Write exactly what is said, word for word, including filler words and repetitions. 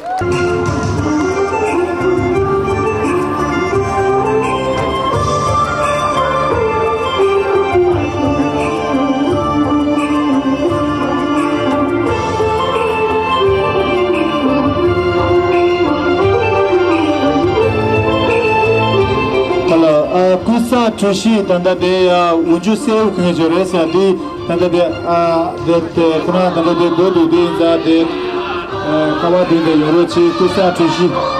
ཨ་ལ། ཨ་ཀུན་བཟང་གྲོ་བཞི་ད་ལྟ་དེ་ཡ་འོ་འཇུ་སེའུ་གང་ཅོ་རེད་ཟེར་དེ། ད་ལྟ་དེ་ཨ་དེ་དེ་ཁོ་ན་ད་ལྟ་དེ་སྒོ་དུ་དེ་ཡིན་ཙང་དེ། ཨ་ཁ་བ་དེ་དེ་ཡོང་རོགས་བྱེད། ཀུན་བཟང་གྲོ་བཞི།